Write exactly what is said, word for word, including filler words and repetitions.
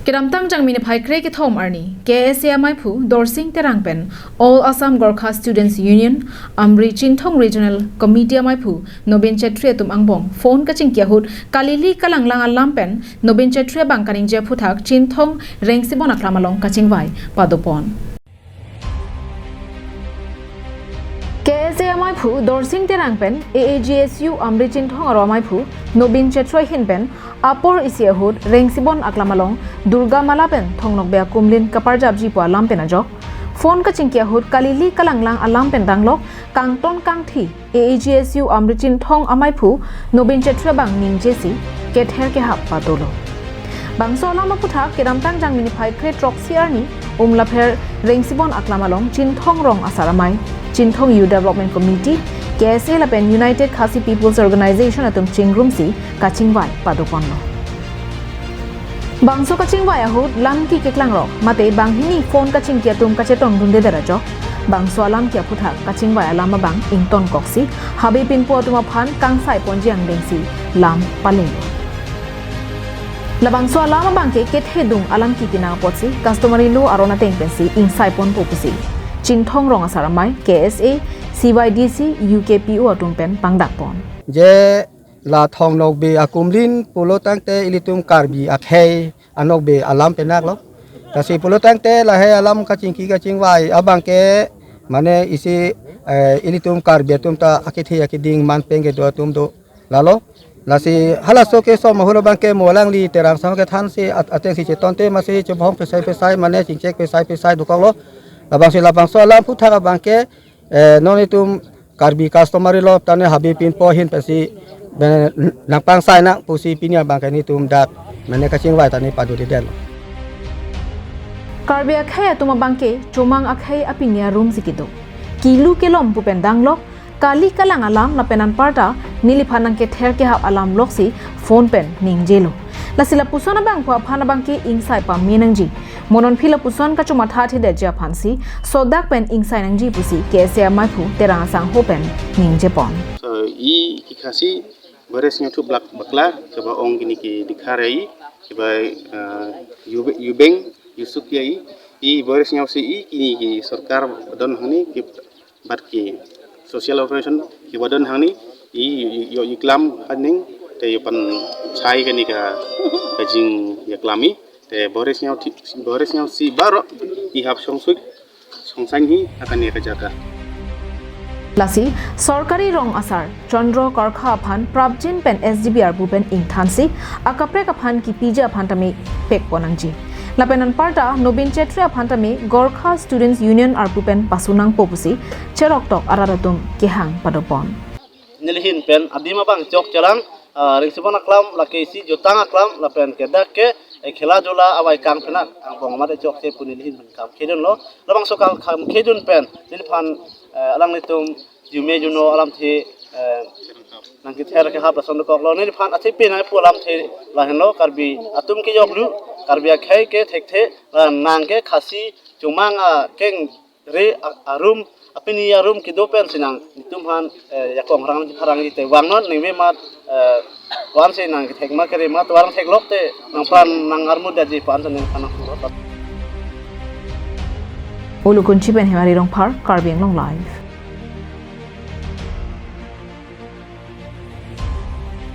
Kedamtang Jangmi niphai kre kethom arni, K S A amaiphu Dorsing Terang pen All Assam Gorkha Students Union, Amri Chinthong Regional Committee amaiphu Nobin Chetri atum angbong phone kachingki ahut kalili kalanglang alam pen Nobin Chetri abang kaningje aphuthak Chinthong Rengsibon aklam along kachingvai padopon. K S A amaiphu Dorsing Terang pen A A G S U Amri Chinthong aro amaiphu Nobin Chetri ahin pen apor isi ahut Rengsibon aklam along Durga Mala pen Thong Nokbe akumlin kaparjapji pu alam pen ajok phone kachingki ahut kalili kalanglang alam pen danglok kangton kangthi A A G S U Amri Chinthong amaiphu Nobin Chetri abang ningjesi kether kehap padolo. Bangso alam aphuthak kedamtang Jangmi niphai kre throksi arni Umlapher Rengsibon aklam along Chinthong Rong Asar Amei, Chinthong Youth Development Committee, K S A lapen United Khasi People's Organization atum chingrumsi kachingvai padoponlo. Bangso kachingvai ahut lamki keklangrok mate banghini phone kachingki atum kachetongdundedet ajok bangso alamki aphuthak kachingvai alam abang ingtonkoksi Habe Pinpo atum aphan kangsaiponji angdengsi lam palelo. Labangso alam abangke kethedung alamki pinang apotsi customary law aron ateng pensi ingsaiponpo pusi Chinthong Rong Asar Amei, K S A, C Y D C, U K P O atum pen pangdakpon. Je la Thong Nokbe akumlin pulo tangte ilitum Karbi akhei anokbe alam penaklo. Lasi pulo tangte lahei alam kachingki kachingvai abangke mane isi, eh, ilitum Karbi atum ta akethe akeding manpeng kedo atum do lalo. Lasi halaso ke som ahut abangke mo alangli Terang Song kethansi at-, atengsi chetonte masi chobhong pesai pesai mane chingchek pesai pesai dokoklo. Labangsi labangso alam aphuthak abangke, eh, non itum Karbi customary law tane Habe Pinpo ahin pensi, eh, nangpangsai nang pusi pini abangke nelitum dak mane kachingvai tane padodedetlo. Karbi akhei atum abangke chomang akhei apini arumsi kedo. Kilu kelom pu pen danglok kali kalang alam lapen anparta neliphan nangkether kehap alam loksi phone pen ningjelo. Lasi lapuson abangphu aphan abangke ingsai pame nangji. Mo nonphi lapuson kachomatha thedetji aphansi sodak pen ingsai nangji pusi K S A amaiphu Terang asangho pen ningjepon. So, i kikhasi Boris Nyaw Thup Blak Bakla, keba ong kini ke dikhar ai, keba, eh, yube-, yubeng, yusuk ya i, i Boris Nyaw si i, kini ke sorkar don hangni, ke bat ke social operation, keba don hangni, i, i, yo iklam aning, te yo pan chai kani ka, kajing ya klami, te Boris Nyaw thi-, Boris Nyaw si baro, i hap songsuk, songsang hi, akan ya kajaka. Lasi, sorkari rong asar, Chandra Karkha aphan prapjin pen S D B arpu pen ingthansi, akaprek aphan kipiji aphan tame pekpon nangji. Lapen anparta Nobin Chetri aphan tame Gorkha Students Union arpu pen pasu nangpo pusi, cheroktok arat atum kehang padopon. Nelihin pen, adim abang chok chelang, ah, Rengsibon aklam, lake isi jutang aklam, lapen kedak ke, eh, khela jula avaikang penak, angbong amat chokche pu nelihin pen kam khedunlo, labangso kam, kam khedun pen, neliphan, eh, alanglitum, jume juno alamthe, eh, nangkether kehap lason dokoklo. Neliphan athepi nangpu alamthe lahenlo Karbi atum kejoklu, Karbi akhei ke thekthe, la nang ke Khasi chomang akengre a-, arum, apini arum kedo pensi nang netum aphan, eh, yakong rang pharang ji te vangnon ningve mat, eh, vansi nangkethek ma kere ma tovar theklok te nangpran nang armut daji pan sa ningphan nangpuro. Ulukunchi pen Hemari Rongphar, Karbi Anglong Live.